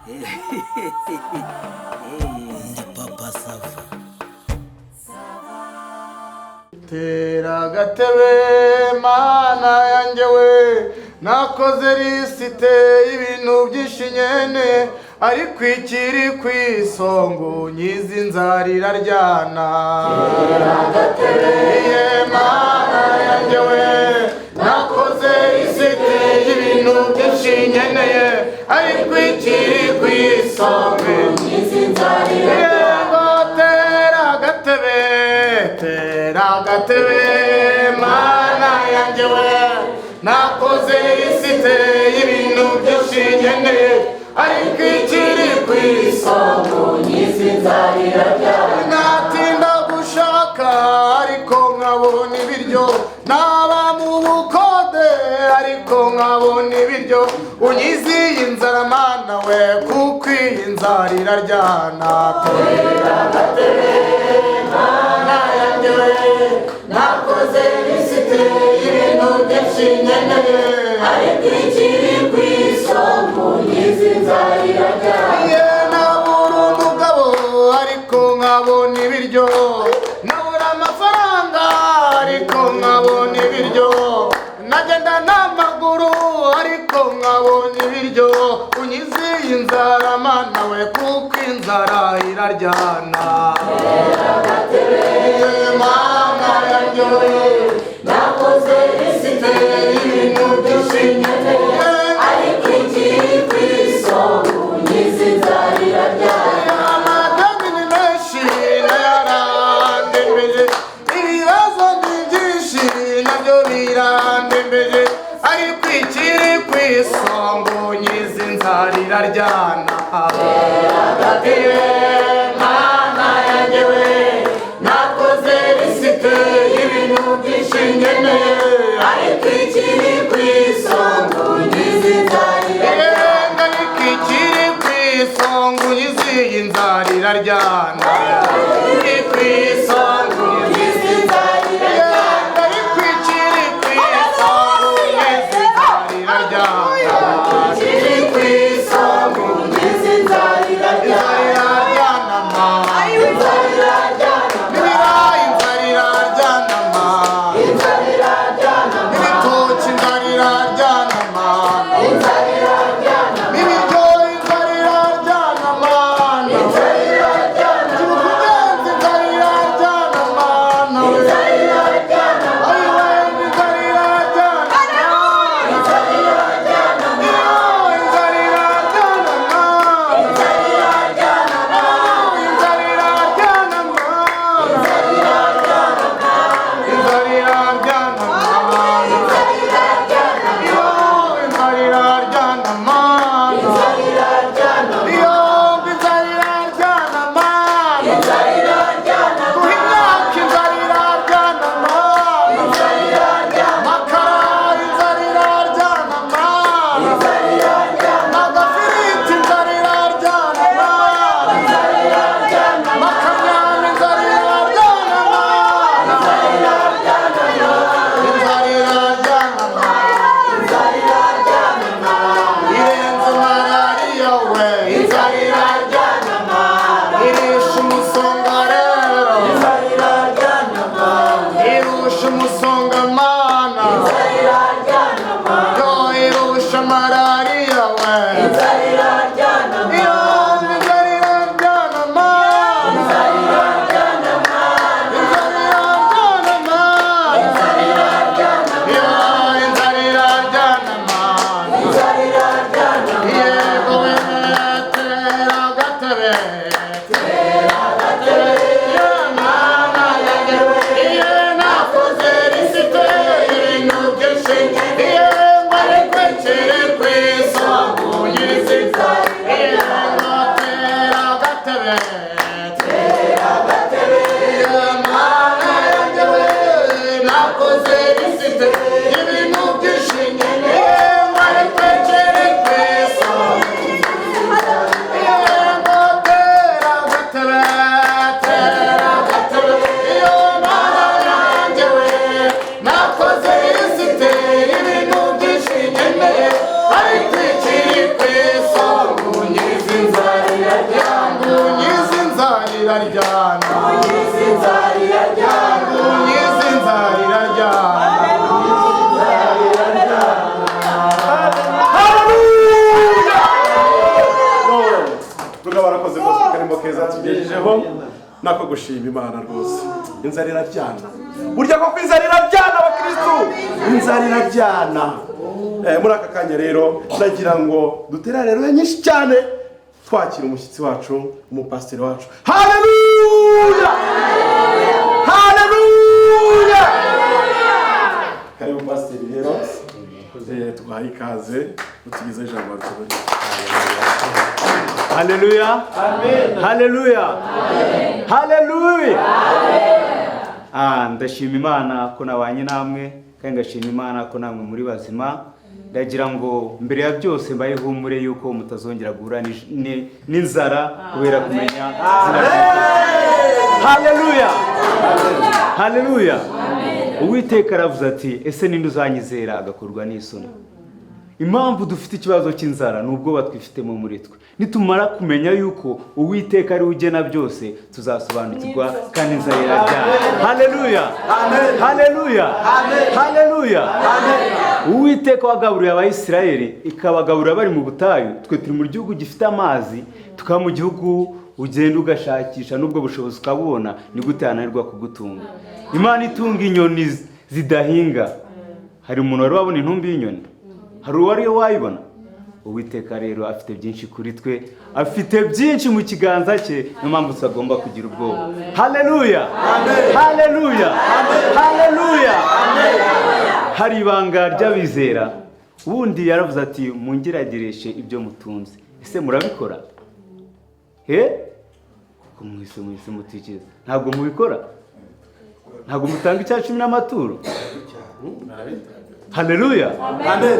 Ndi Papa Sava. Tera agatebe Mana yanjye we, nakoze lisite y'ibintu byinshi nyene, ariko ikiri ku isongo nyizi inzara iraryana. Iye Mana yanjye we, nakoze lisite y'ibintu byinshi nkeneye, ariko ikiri ku isongo. Yego, tera agatebe, tera agatebe Mana yanjye we, nakoze lisite y'ibintu byinshi nkeneye, ariko ikiri ku isongo. Natinda gushaka ariko nkabona ibiryo, naba mu bukode ariko nkabona ibiryo, unyiziye inzara Mana we, kuko iyi nzara iraryana. Tera agatebe Mana yanjye we, nakoze lisite y'ibintu byinshi nkeneye, Ariko ikiri ku isongo nyizi inzara iraryana. Ye, nabura umugabo ariko nkabona ibiryo, nabura amafaranga ariko nkabona ibiryo, nagenda n'amaguru ariko nkabona ibiryo, unyiziye inzara Mana we, kuko inzara iraryana. Ye Mana yanjye we, Nakoze lisite y'ibintu byinshi nkeneye, ariko ikiri ku isongo nyizi inzara iraryana. Amadeni ni menshi nayarandembeje, ibibazo ni byinshi nabyo birandembeje, ariko ikiri ku isongo nyizi inzara iraryana. Mana yanjye we, nakoze lisite y'ibintu byinshi nkeneye, ariko ikiri ku isongo nyizi inzara iraryana. Yenga, ariko ikiri ku isongo nyizi inzara iraryana, iri ku isongo Nyizi inzara iraryana. Yenga, ariko ikiri ku isongo nyizi inzara iraryana. Ikiri ku isongo nyizi inzara iraryana. Inzara iraryana ma. Inzara iraryana. N'ibirayi inzara iraryana ma. Inzara iraryana. N'ibitoki inzara iraryana ma. Inzara iraryana. N'ibiryo inzara iraryana ma. Inzara iraryana. Igihugu iraryana, inzara iraryana, inzara iraryana. Rugaba barakoze rwose karimo keza tugejejeho nako gushima Imana rwose. Inzara iraryana, burya koko inzara iraryana abakristu, inzara iraryana. Muri aka kanya rero ndagira ngo dutere haleluya nyinshi cyane twakira umushyitsi wacu, umupasiteri wacu. Haleluya, haleluya. Karibu pasiteri rero, tuguhaye ikaze utugezeho ijambo watubonye. Haleluya. Haleluya. Haleluya. Ndashima Imana ko nabanye namwe, kandi ngashima Imana ko namwe muri bazima. Ndagira ngo mbere ya byose mbaye humure yuko mutazongera guhura n'inzara kubera kumenya izina ry'Imana. Haleluya. Haleluya. Uwiteka aravuze ati ese ninde uzanyizera agakorwa n'isoni? Impamvu dufite ikibazo cy'inzara ni ubwoba twifitemo muri twe. Nitumara kumenya yuko Uwiteka ari ugena byose tuzasobanukirwa kandi inzara iraryana. Haleluya. Haleluya. Haleluya. Uwiteka wagaburiye Abayisiraheli ikabagaburira bari mu butayu, twe turi mu gihugu gifite amazi, tukaba mu gihugu ugenda ugashakisha n'ubwo bushobozi ukabubona, ni gute yananirwa kugutunga? Imana itunga inyoni zidahinga. Hari umuntu wari wabona intumbi y'inyoni? Hari uwari wayibona? Uwiteka rero afite byinshi kuri twe, afite byinshi mu kiganza cye, niyo mpamvu tutagomba kugira ubwoba. Haleluya. Haleluya. Haleluya. Hari ibanga ry'abizera. Ubundi yaravuze ati mungeragereshe ibyo mutunze. Ese murabikora? He? Kuko mwese mwese mutikiza. Ntabwo mubikora? Ntabwo mutanga icya cumi n'amaturo? Haleluya.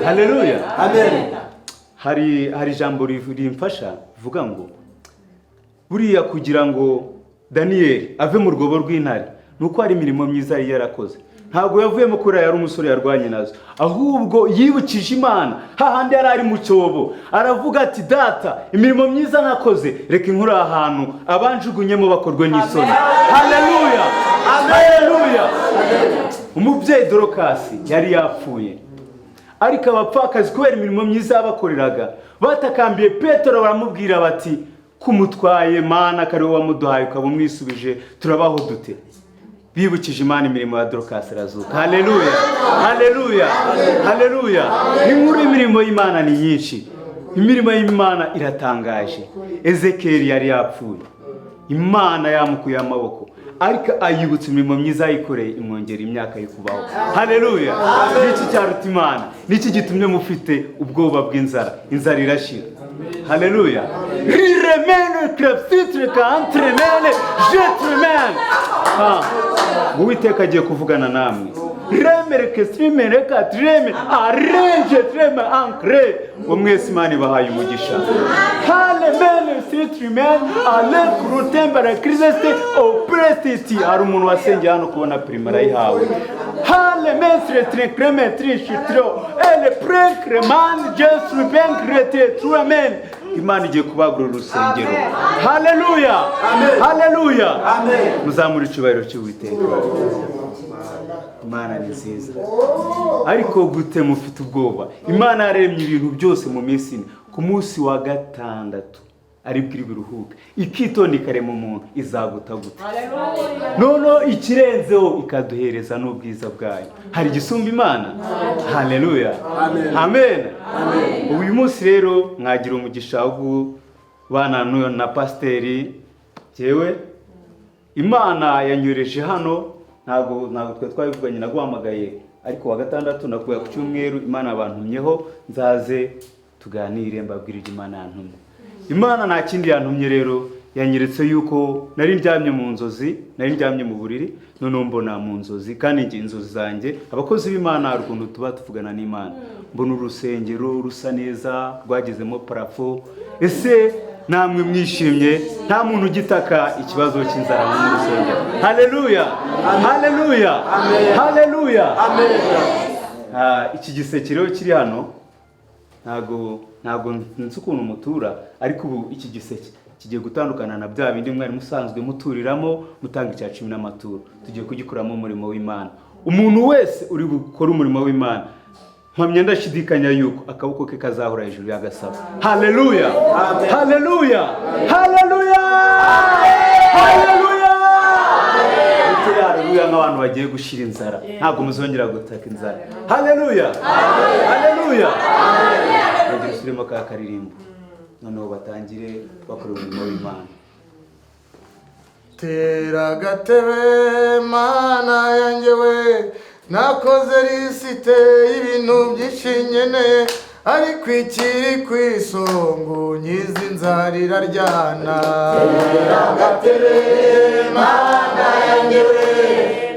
Haleluya. Amen. Hari ijambo rimfasha vuga ngo buriya kugira ngo Daniel ave mu rwobo rw'intare nuko hari imirimo myiza yari yarakoze. Ntabwo yavuyemo kuri yari umusore yarwanye nazo, ahubwo yibukije Imana hahandi yari ari mu cyobo, aravuga ati data imirimo myiza nakoze reka inkuru ahantu abanjugunyemo bakorwe n'isoni. Haleluya. Haleluya. Umubyeyi Dorokasi yari yapfuye, ariko abapfakazi kubera imirimo myiza yabakoreraga batakambiye Petero baramubwira bati kumutwaye Mana kari wowe wamuduhaye ukaba umwisubije turabaho dute? Bibukije Imana imirimo ya Dorokasi arazuka. Haleluya. Haleluya. Haleluya. Inkuru y'imirimo y'Imana ni nyinshi. Imirimo y'Imana iratangaje. Ezekeli yari yapfuye, Imana yamukuye amaboko, ariko ayibutsa imirimo myiza yayikoreye imwongera imyaka yo kubaho. Haleluya. Niki cyaruta Imana? Niki gitumye mufite ubwoba bw'inzara? Inzara irashira. Haleluya. Riremene crepsitre ka entremene jetremene. Uwiteka agiye kuvugana namwe. Remere kesrimere katreme arrange treme ancre. Ngo mwese Imana ibahaye umugisha. Halemene sitrimen ale krutembere Christe oprestiti. Hari umuntu wasengeye hano kubona primera yihawe. Halemestre trikreme trishitro ele prekreman jesu benkrete truamen. Imana igiye kubagura urusengero. Haleluya. Haleluya. Muzamure icyubahiro cy'Uwiteka. Imana ni nziza. Ariko gute mufite ubwoba? Imana yaremye ibintu byose mu minsi ine. Ku munsi wa gatandatu aribwo iri buruhuke, ikitonda ikarema umuntu, izaguta gute? Noneho ikirenzeho ikaduhereza n'ubwiza bwayo. Hari igisumba Imana? Haleluya. Amen. Uyu munsi rero mwagira umugisha wo kubana na pasiteri. Jyewe Imana yanyoreje hano, ntabwo twe twabivuganye, naguhamagaye ariko wa gatandatu nakuye ku cyumweru, Imana bantumyeho nzaze tuganire mbabwire ibyo Imana yantumye. Imana nta kindi yantumye rero, yanyeretse yuko nari ndyamye mu nzozi, nari ndyamye mu buriri, noneho mbona mu nzozi, kandi njye inzozi zanjye abakozi b'Imana hari ukuntu tuba tuvugana n'Imana. Mbona urusengero rusa neza rwagezemo parafo. Ese namwe mwishimye? Nta muntu ugitaka ikibazo cy'inzara mu rusengero. Haleluya. Haleluya. Haleluya. Iki giseke rero kiri hano Ntago nzi ukuntu mutura, ariko ubu iki giseke kigiye gutandukana na bya bindi mwari musanzwe muturiramo, mutanga icya cumi n'amaturo. Tugiye kugikoramo umurimo w'Imana. Umuntu wese uri gukora umurimo w'Imana, mpamya ndashidikanya yuko akaboko ke kazahora hejuru y'agasabo. Haleluya, haleluya, haleluya, haleluya. Haleluya nk'abantu bagiye gushira inzara, ntabwo muzongera gutaka inzara. Haleluya, haleluya. Bagiye gusubiramo ka karirimbo, noneho batangire bakora umurimo w'Imana. Tera agatebe Mana yanjye we, nakoze lisite y'ibintu byinshi nkeneye, ariko ikiri ku isonga nyizi inzara iraryana. Tera agatebe Mana yanjye we,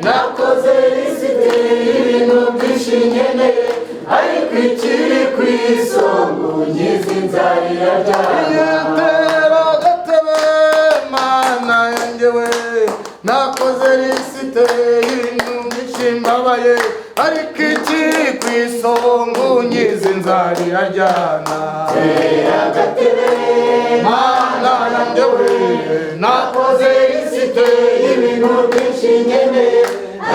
nakoze lisite y'ibintu byinshi nkeneye, ariko ikiri ku isonga nyizi inzara iraryana. Tera agatebe Mana yanjye we, nakoze lisite y'ibintu byinshi mbabaye, ariko ikiri ku isonga unyize inzara iraryana. Tera agatebe Mana yanjye we, nakoze lisite y'ibintu byinshi nkeneye,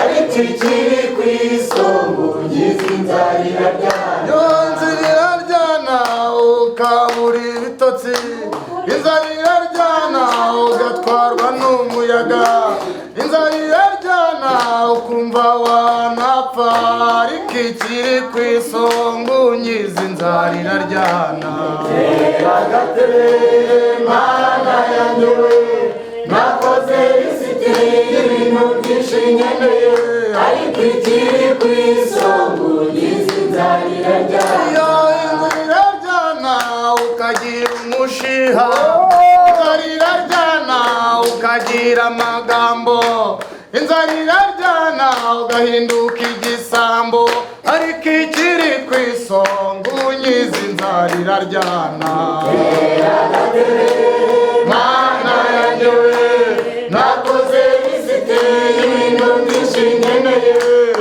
ariko ikiri ku isonga unyize inzara iraryana. Yo nzira iraryana ukabura ibitotsi, inzara iraryana ugatwarwa n'umuyaga, inzara iraryana ukumva wanapfa, ariko ikiri ku isonga unyize inzara iraryana. Tera agatebe Mana yanjye we, nakoze lisite y'ibintu byinshi nkeneye, ariko ikiri ku isonga unyize inzara iraryana. Iyo inzara iraryana ukagira umushiha, inzara iraryana ukagira amagambo, inzara iraryana ugahinduka igisambo, ariko ikiri ku isonga unyize inzara iraryana. Tera agatebe Mana yanjye we, nakoze lisite y'ibintu byinshi nkeneye,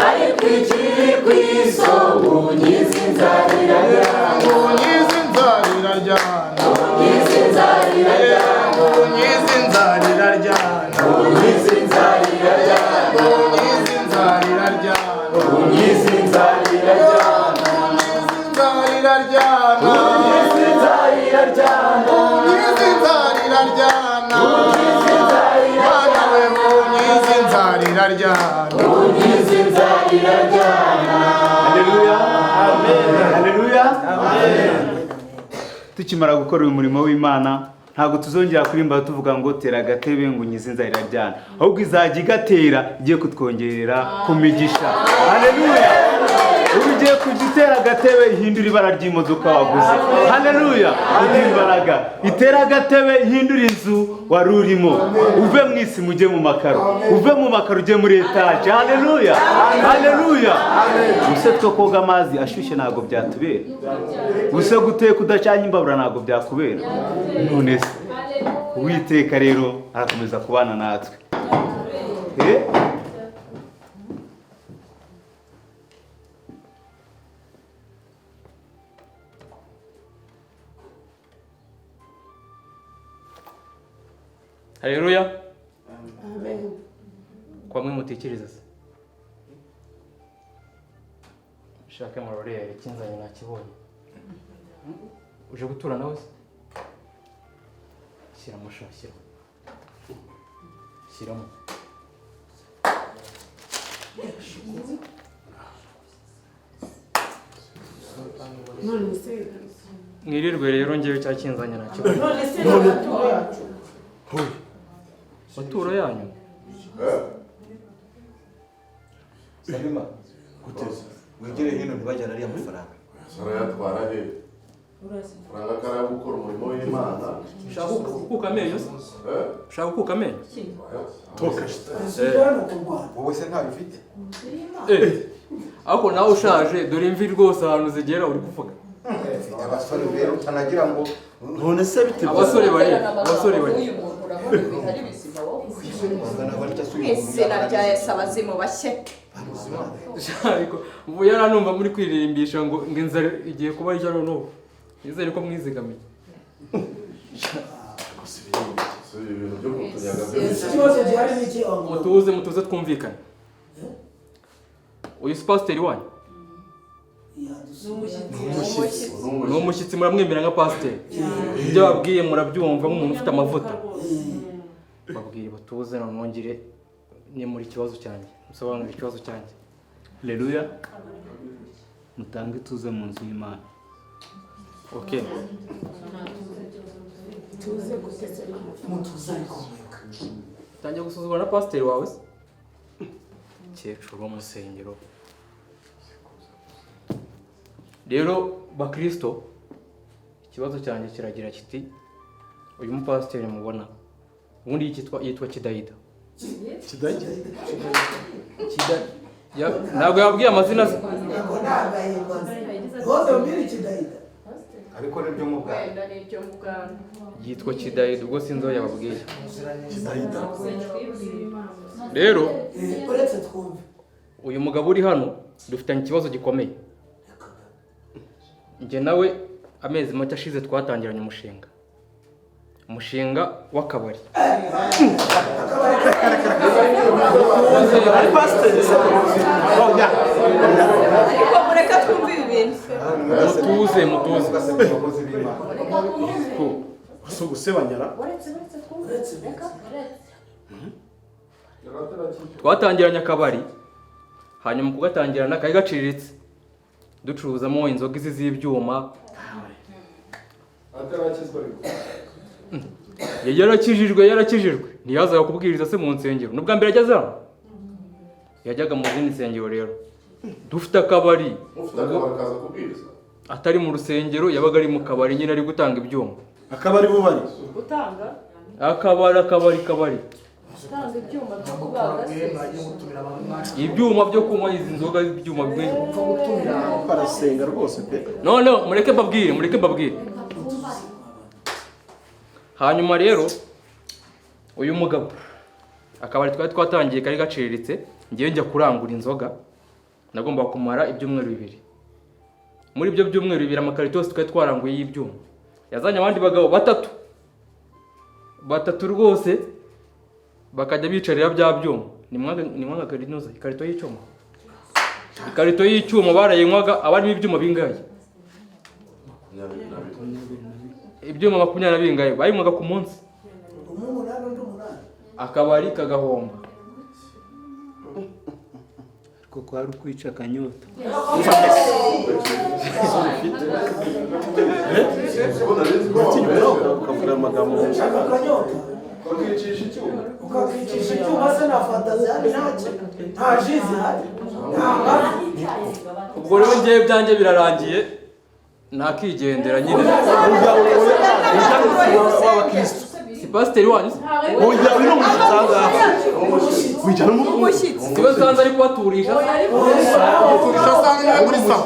ariko ikiri ku isonga unyize inzara iraryana. Unyize inzara iraryana. Unyize inzara iraryana. Unyize inzara iraryana. Unyize inzara iraryana. Unyize inzara iraryana. Unyize inzara iraryana. Unyize inzara iraryana. Unyize inzara iraryana. Unyize inzara iraryana. Unyize inzara Mana we, iraryana. unyize inzara iraryana. Unyize inzara iraryana. Haleluya, haleluya. Tukimara gukora uyu murimo w'Imana, ntabwo tuzongera kuririmba tuvuga ngo tera agatebe ngo unyize inzara iraryana, ahubwo izajya igatera igiye kutwongerera ku migisha. Haleluya. Ubu ugiye kujya utera agatebe ihindura ibara ry'imodoka waguze. Haleluya. Igira imbaraga. Itera agatebe ihindura inzu wari urimo, uve mu isi mujye mu makaro, uve mu makaro ujye muri etaje. Haleluya, haleluya. Ubuse two koga amazi ashyushye ntabwo byatubera, ubuse guteka udacanye imbabura ntabwo byakubera. None se Uwiteka rero arakomeza kubana natwe. Haleluya. Amen. Kwa mwe mutekereza se? Shaka marorere ikinzanye nakibonye. Uje gutura nawe se? Shyiramo sha, shyiramo. Shyiramo. Mwirirwe rero ngewe cyakinzanye nakibonye. None se amaturo yacu? Maturo yanyu? Salima, guteza wegere hino ntibajyana ariya mafaranga. Sarayatwara he? Faranga kariya gukora umurimo w'Imana. Ushaka gukuka amenyo se? Ushaka gukuka amenyo? Toka. Wowe se ntayo ufite? Ariko nawe ushaje dore imvi rwose ahantu zigera uri kuvuga. Mfite abasore rero utanagira ngo none se bite? Abasore bari, abasore bari. Izina rya Yesu abazimu bashye. Ariko ubu yaranumva muri kwiririmbisha ngo inzara igiye kuba ijya noneho. Nizere ko mwizigamiye. Ikibazo gihari ni iki? Mutuze, mutuze twumvikane. Uyu si pasiteri wanyu? Ni umushyitsi, muramwemera nka pasiteri. Ibyo babwiye murabyumva nk'umuntu ufite amavuta. Babwiye batuze none nongere nimuri ikibazo cyanjye. Musobanure ikibazo cyanjye. Haleluya. Mutange ituze mu nzu y'Imana. Okay. Tuze gutetse mutuze ariko mwebwe. Tangiye gusuzugura na pasiteri wawe se? Mukecuru wo mu rusengero. Rero bakristo, ikibazo cyanjye kiragira kiti uyu mupasiteri mubona ubundi yitwa Kidayida. Kidayida? Ntabwo yabwiye amazina se. Ntabwo nagahimbaza. Rwose mbiri Kidayida. Ariko nibyo mu Buganda. Wenda nibyo mu Buganda. Yitwa Kidayida ubwo sinzi aho yababwiye. Kidayida. Rero uretse twumve. Uyu mugabo uri hano dufitanye ikibazo gikomeye. Njye nawe amezi make ashize twatangiranye umushinga. Umushinga w'akabari. Ariko mureka twumve ibi bintu. Mutuze, mutuze. Si ugusebanyara? Twatangiranye akabari, hanyuma kugatangirana kari gaciriritse. Ducuruzamo inzoga izi z'ibyuma. Yarakijijwe, yarakijijwe. Ntiyazaga kubwiriza se mu nsengero. N'ubwa mbere ageze hano? Yajyaga mu zindi nsengero rero. Dufite akabari. Mufite akabari kaza kubwiriza? Atari mu rusengero, yabaga ari mu kabari nyine ari gutanga ibyuma. Akabari bubari? Gutanga? Akabari, akabari, kabari. Gutanga ibyuma byo kubaga se. Ibyuma byo kunywa izi nzoga, ibyuma bimwe. Barasenga rwose pe. No, no, mureke mbabwire, mureke mbabwire. Hanyuma rero uyu mugabo akabari twari twatangiye kari gaciriritse, ngiye njya kurangura inzoga, nagomba kumara ibyumweru bibiri. Muri ibyo byumweru bibiri amakarito yose twari twaranguye y'ibyuma. Yazanye abandi bagabo batatu. Batatu rwose bakajya bicarira bya byuma. Ni mwanga karinoza ikarito y'icyuma. Ikarito y'icyuma barayinywaga abarimo ibyuma bingaye? Ibyuma 20 bingaye bayinywaga ku munsi. Akabari kagahomba. Ariko kwari ukwica akanyota. Ukakicisha icyuma se na fantazi hari ntacyo, nta ji zihari, nta mafi. Ubwo rero ngewe byanjye birarangiye nakigendera nyine. Si pasiteri wanyu se? Oya, uyu ni umushyitsi aha ngaha. Wijyana umushyitsi. Siwe nsanze ari kubaturisha. Kubaturisha asanga niwe muri salo.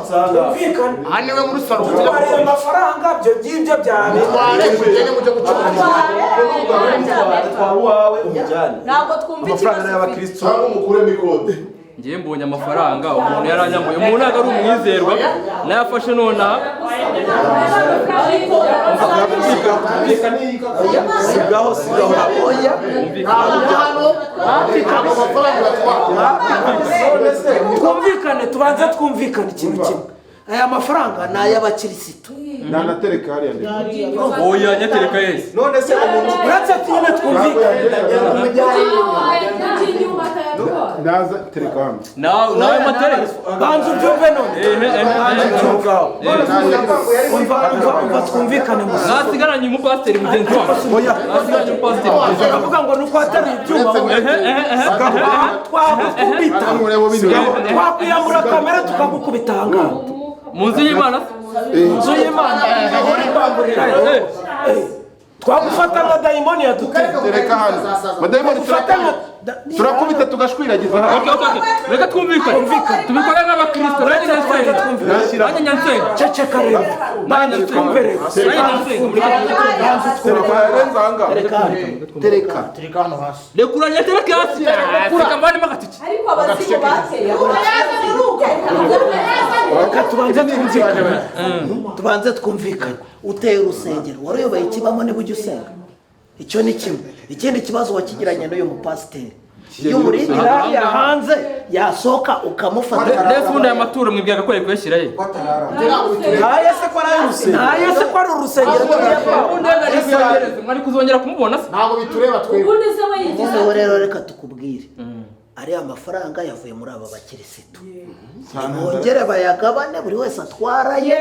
Aha niwe muri salo. Utwariye amafaranga byo ngibyo byawe. Utware ugende mujye gucuruza. Twara uwawe umujyane. Ntabwo twumva ikibazo. Amafaranga y'abakristo. Cyangwa umukuremo ikode. Ngiye mbonye amafaranga umuntu yaranyambuye. Umuntu ntabwo ari umwizerwa nayafashe nonaha. Sigaho, sigaho. Twumvikane, tubanze twumvikane ikintu kimwe. Aya mafaranga ni ay'abakirisitu. Nanatereka hariya ndetse. Oya, nyatereka yese. None se umuntu uretse tubone twumvikane. Naza tereka hano. Nawe matere. Banza ubyumve none. Umva twumvikane musa. Nasigaranye umupasiteri mugenzi wanjye. Oya. Nasigaranye umupasiteri mugenzi wanjye. Uravuga ngo nuko wateruye ibyuma twagukubita. Twakwiyambura kamera tukagukubita aha ngaha. Mu nzu y'Imana? Inzu y'Imana uri kwamburira. Twagufata nka dayimoni yaduteye. Tereka hano. Madayimoni turakubita tugashwiragiza hano. Okay, okay, okay. Reka twumvikane. Tubikore nk'abakristo. Nanjye nyansenga. Nanjye nyansenga. Ceceka rero. Nanjye twumve rero. Nanjye nyansenga. Tereka yarenze aha ngaha. Tereka. Tereka hano hasi. Rekura nyatereke hasi. Reka mvanemo agatike. Ariko abazimu bateye. Reka tubanze twumvikane. Tubanze twumvikane. Uteye urusengero, waruyoboye ikibamo, niba ujya usenga. Icyo ni kimwe. Ikindi kibazo wakigiranye n'uyu mupasiteri, iyo umurindira hariya hanze, yasohoka ukamufata. Ndetse ubundi aya maturo mwibwiraga ko yari kuyashyira ye? Ntayo se ko ari ay'urusengero? Ntayo se ko ari urusengero tugiye kwa? Ubundi yari kuyohereza, mwari kuzongera kumubona se? Ntabwo bitureba twebwe. Ubundi se we yigize Noneho rero reka tukubwire, ariya mafaranga yavuye muri aba bakirisitu, bongere bayagabane, buri wese atwaraye,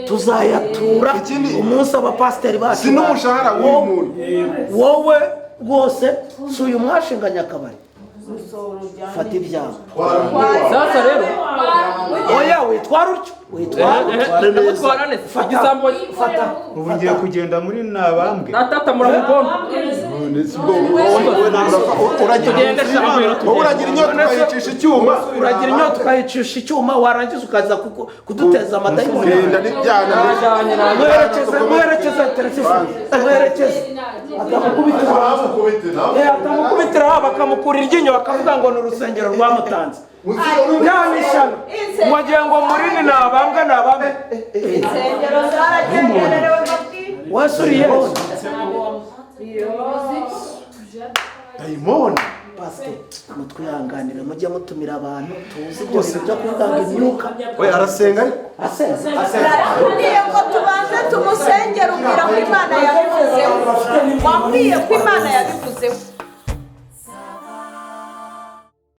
tuzayatura umunsi abapasiteri bacu. Si n'umushahara w'uyu muntu. Wowe rwose si uyu mwashinganye akabari, fata ibyawe. Sasa rero Oya, witwara utyo, witwara utyo. Ndamutwara neza igisambo. Fata. Ubu ngiye kugenda muri nabambwe. Natata muramugomba. Tugende sha, Wowe uragira inyota ukayicisha icyuma. Uragira inyota ukayicisha icyuma, warangiza ukaza kuduteza amadayimoni. Genda n'ibyana. Mwerekeze, mwerekeze telefone, mwerekeze atamukubitira, atamukubitira haba bakamukura iryinyo, bakavuga ngo ni urusengero rwamutanze. Ya ni ishyano, wagira ngo murini nabambwe, nabambwe. Insengero zaragenderewe mbabwire. Wasuriye. Dayimoni. Pasiteri, mutwihanganire, mujye mutumira abantu tuzi ibyo bintu byo kuvuga ngo imyuka. We arasenga ariko. Asenga. Narakubwiye ngo tubanze tumusengere, ubwira ko Imana yabivuzeho. Wambwiye ko Imana yabivuzeho.